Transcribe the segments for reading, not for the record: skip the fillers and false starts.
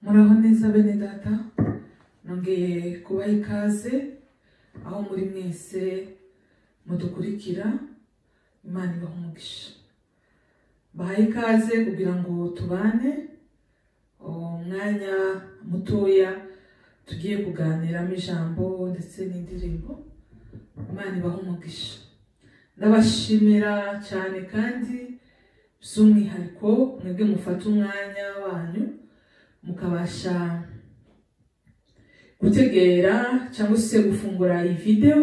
Muraho neza bene data, nongeye kubaha ikaze aho muri mwese mudukurikira. Imana ibahe umugisha. Bahaye ikaze kugira ngo tubane umwanya mutoya tugiye kuganiramo ijambo ndetse n'indirimbo. Imana ibahe umugisha. Ndabashimira cyane kandi by'umwihariko mwebwe mufata umwanya wanyu mukabasha gutegera cyangwa se gufungura iyi video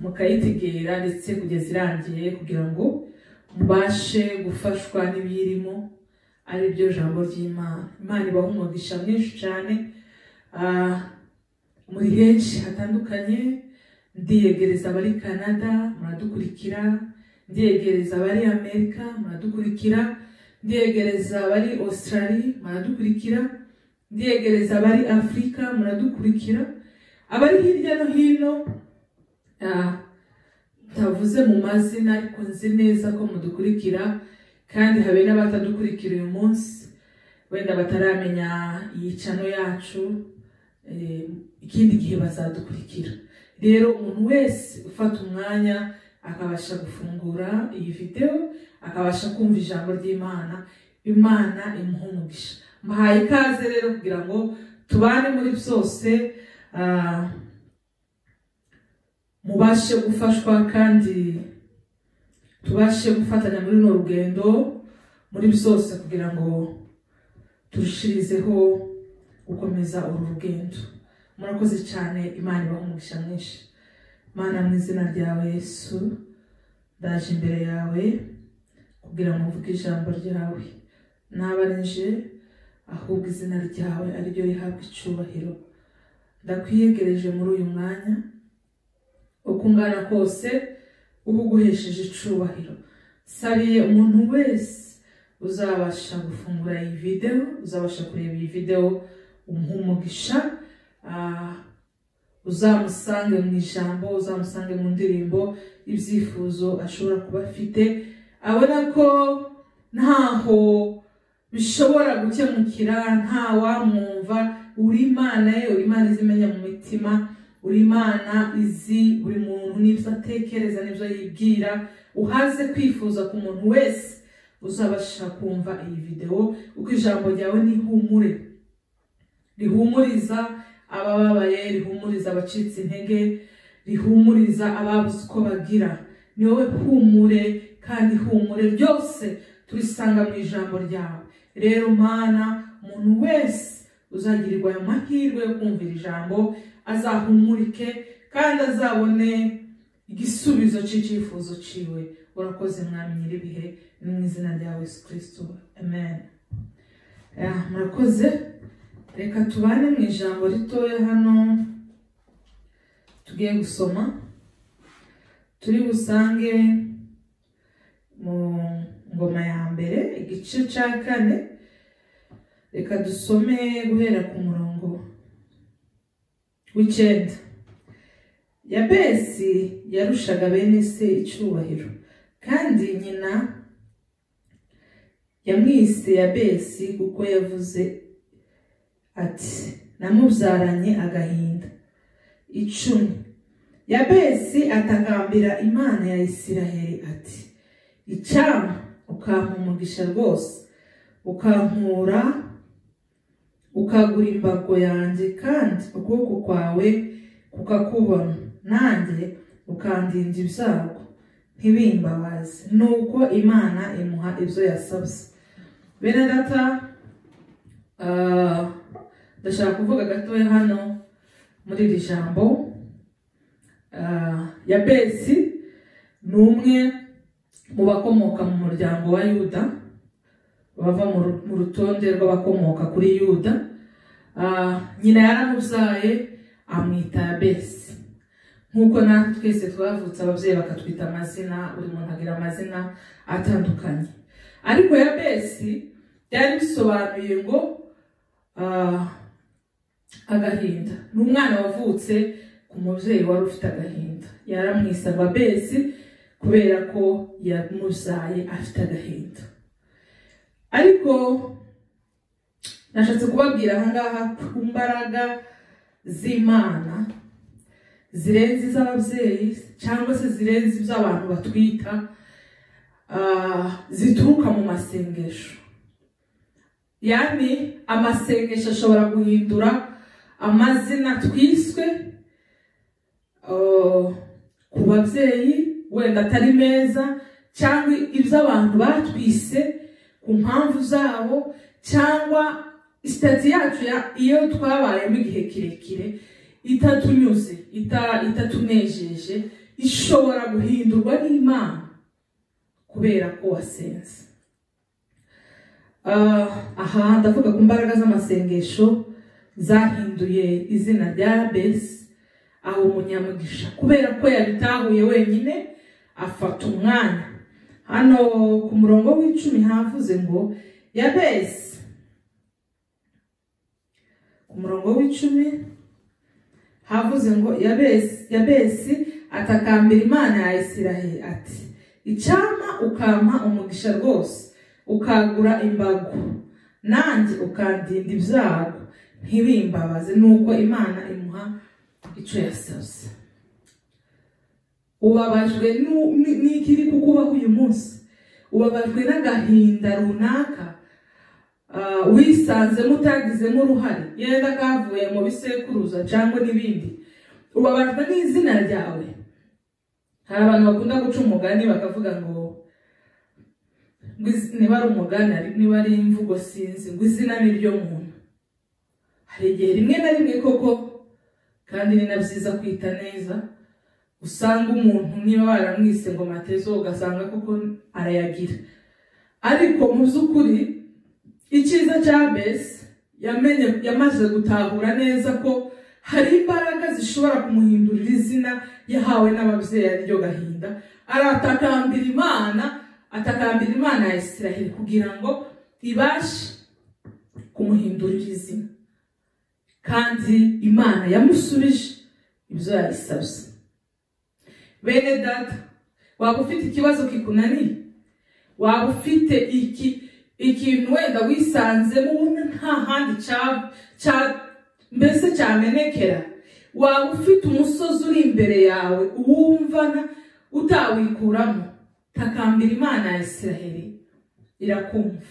mukayitegera ndetse kugeza irangiye kugira ngo mubashe gufashwa n'ibirimo ari byo jambo ry'Imana. Imana ibahe umugisha mwinshi cyane. Muri henshi hatandukanye, ndiyegereza abari Canada muradukurikira, ndiyegereza abari Amerika muradukurikira, ndiyegereza abari Australia muradukurikira, ndiyegereza abari Afrika muradukurikira, abari hirya no hino ntavuze mu mazina ariko nzi neza ko mudukurikira, kandi habe n'abatadukurikira uyu munsi wenda bataramenya iyi channel yacu, ikindi gihe bazadukurikira. Rero umuntu wese ufata umwanya akabasha gufungura iyi video akabasha kumva ijambo ry'Imana, Imana imuha umugisha. Mbahaye ikaze rero kugira ngo tubane muri byose, mubashe gufashwa kandi tubashe gufatanya muri runo rugendo muri byose kugira ngo turushirizeho gukomeza uru rugendo. Murakoze cyane, Imana ibahe umugisha mwinshi. Mana, mu izina ryawe Yesu, ndaje imbere yawe kugira ngo mvuge ijambo ryawe. Naba nje ahubwo izina ryawe ariryo rihabwa icyubahiro. Ndakwiyegereje muri uyu mwanya, uko ungana kose uba uguhesheje icubahiro. Sabiye umuntu wese uzabasha gufungura iyi video, uzabasha kureba iyi video, umuhe umugisha, uzamusange mu ijambo, uzamusange mu ndirimbo, ibyifuzo ashobora kuba afite abona ko ntaho bishobora gukemukira, nta wamwumva. Uri Imana ye, uri Imana izimenya mu mitima, uri Imana izi buri muntu n'ibyo atekereza n'ibyo yibwira. Uhaze kwifuza ku muntu wese uzabasha kumva iyi video, uko ijambo ryawe ni ihumure, rihumuriza abababaye, rihumuriza abacitse intege, rihumuriza ababuze uko bagira. Ni wowe humure kandi humure ryose turisanga mu ijambo ryawe. Rero Mana, umuntu wese uzagirirwa ayo mahirwe yo kumvira ijambo azahumurike kandi azabone igisubizo cy'icyifuzo ciwe. Urakoze Mwami nyiribihe, ni mu izina rya Yesu Kristo, amen. Murakoze. Reka tubane mu ijambo ritoya hano tugiye gusoma, turi busange mu Ngoma ya mbere igice cya 4. Reka dusome guhera ku murongo w'9. Yabesi yarushaga bene se icyubahiro, kandi nyina yamwise Yabesi kuko yavuze ati namubyaranye agahinda. 10. Yabesi atakambira Imana ya Isiraheli ati icyampa ukampa umugisha rwose, ukankura ukagura imbago yanjye, kandi ukuboko kwawe kukakubona, nanjye ukandinda ibyago ntibimbabaze. Nuko Imana imuha ibyo yasabye. Bene data, ndashaka kuvuga gatoya hano muri iri jambo. Yabesi ni umwe mu bakomoka mu muryango wa Yuda, bava mu rutonde rw'abakomoka kuri Yuda. Nyina yaramubyaye amwita Yabesi, nk'uko natwe twese twavutse ababyeyi bakatwita amazina, buri muntu agira amazina atandukanye. Ariko Yabesi byari bisobanuye ngo agahinda. Ni umwana wavutse ku mubyeyi wari ufite agahinda, yaramwise Yabesi kubera ko yamubyaye afite agahinda. Ariko Nashatse kubabwira aha ngaha ku mbaraga z'Imana zirenze iz'ababyeyi cyangwa se zirenze iz'abantu batwita, zituruka mu masengesho. Yani amasengesho ashobora guhindura amazina twiswe ku babyeyi wenda atari meza, cyangwa ibyo abantu batwise ku mpamvu zabo, cyangwa sitati yacu iyo twabayemo igihe kirekire itatunyuze, itatunejeje, ishobora guhindurwa n'Imana kubera ko wasenze. Aha ndavuga ku mbaraga z'amasengesho zahinduye izina rya Yabesi aho umunyamugisha, kubera ko yabitahuye wenyine afata umwanya. Hano ku murongo w'10 havuze ngo Yabesi, ku murongo w'10 havuze ngo Yabesi atakambira Imana ya Isiraheli ati: icyampa ukampa umugisha rwose, ukagura imbago nanjye ukandinda ibyago ntibimbabaze. Nuko Imana imuha icyo yasabye. Ubabajwe n'ikiri kukubaho uyu munsi, ubabajwe n'agahinda runaka wisanzemo utagizemo uruhare, yenda kavuye mu bisekuruza cyangwa n'ibindi, ubabajwe n'izina ryawe. Hari abantu bakunda guca umugani bakavuga ngo, niba ari umugani niba ari imvugo sinzi, ngo izina ni ryo muntu. Hari igihe rimwe na rimwe koko, kandi ni na byiza kwita neza, usanga umuntu niba baramwise ngo Matezo ugasanga koko arayagira. Ariko mu by'ukuri icyiza cya Yabesi, yamaze gutahura neza ko hari imbaraga zishobora kumuhindurira izina yahawe n'ababyeyi ariryo gahinda. Aratakambira Imana, atakambira Imana ya Isiraheli kugira ngo ibashe kumuhindurira izina, kandi Imana yamusubije ibyo yayisabye. Bene data, waba ufite ikibazo kikunaniye, waba ufite ikintu wenda wisanzemo ubona nta handi mbese cyamenekera, waba ufite umusozi uri imbere yawe uwumvana utawikuramo, takambira Imana ya Isiraheli irakumva.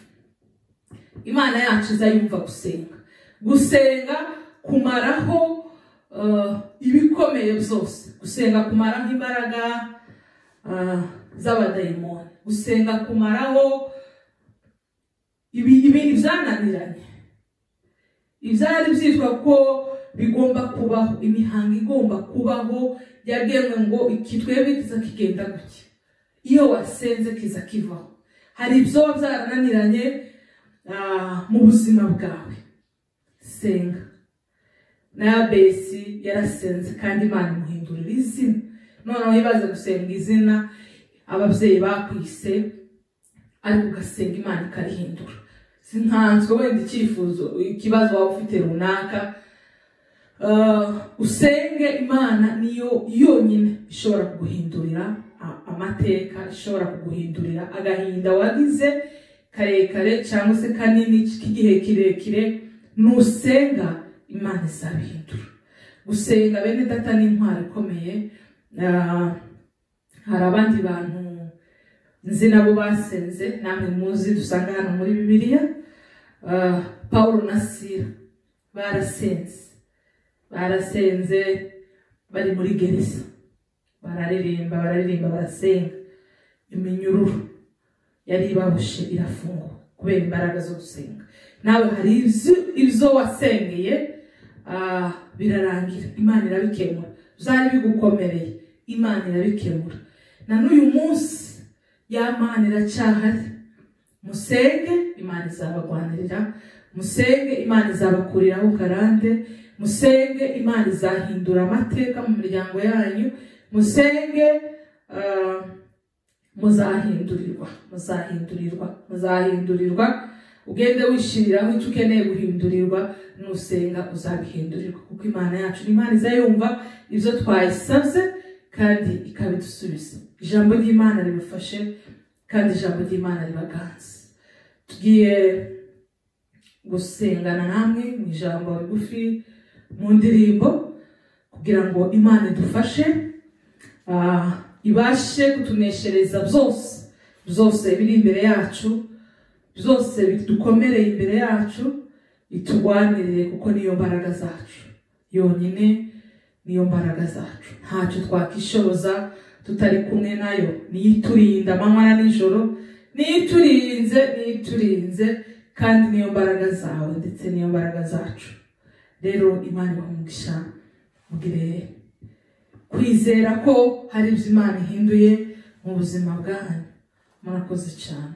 Imana yacu izayumva gusenga. Gusenga kumaraho ibikomeye byose, gusenga kumaraho imbaraga z'abadayimoni, gusenga kumaraho ibyananiranye, ibyari byitwa ko bigomba kubaho, imihango igomba kubaho yagenwe ngo ikitwebwe kiza kigenda gutya. Iyo wasenze kiza kivaho. Hari ibyo byarananiranye mu buzima bwawe, senga. Na Yabesi yarasenze kandi Imana imuhindurira izina. Noneho ibaze gusenga izina ababyeyi bakwise, ariko ugasenga Imana ikarihindura. Sinkanzwe wenda icyifuzo, ikibazo waba ufite runaka, usenge Imana niyo yonyine ishobora kuguhindurira amateka, ishobora kuguhindurira agahinda wagize karekare cyangwa se kanini k'igihe kirekire. Nusenga Imana izabihindura. Gusenga bene data ni intwaro ikomeye. Hari abandi bantu nzi nabo basenze, namwe muzi dusanga hano muri Bibiliya, Paulo na Sila barasenze bari muri gereza, bararirimba barasenga, iminyururu yari ibaboshe irafungwa kubera imbaraga zo gusenga. Nawe hari ibyo wasengeye birarangira, Imana irabikemura. Byari bigukomereye, Imana irabikemura. Na n'uyu munsi ya Mana iracyahari. Musenge, Imana izabagwanirira. Musenge, Imana izabakuriraho karande. Musenge, Imana izahindura amateka mu miryango yanyu. Musenge, muzahindurirwa, muzahindurirwa, muzahindurirwa. Ugende wishiriraho icyo ukeneye guhindurirwa, nusenga uzabihindurirwa, kuko Imana yacu ni Imana izayumva ibyo twayisabye kandi ikabidusubiza. Ijambo ry'Imana ribafashe kandi ijambo ry'Imana ribaganze. Tugiye gusengana namwe mu ijambo rigufi mu ndirimbo kugira ngo Imana idufashe ibashe kutuneshereza byose byose biri imbere yacu, byose bidukomereye imbere yacu, itugwanirire kuko niyo mbaraga zacu yonyine, niyo mbaraga zacu. Ntacyo twakishoboza tutari kumwe nayo. Niyo iturinda amanywa na nijoro, niyo iturinze, niyo iturinze, kandi niyo mbaraga zawe ndetse niyo mbaraga zacu. Rero Imana ibahe umugisha, mugire kwizera ko hari ibyo Imana ihinduye mu buzima bwanyu. Murakoze cyane.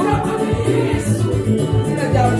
Urakomeye Yesu, izina ryawe.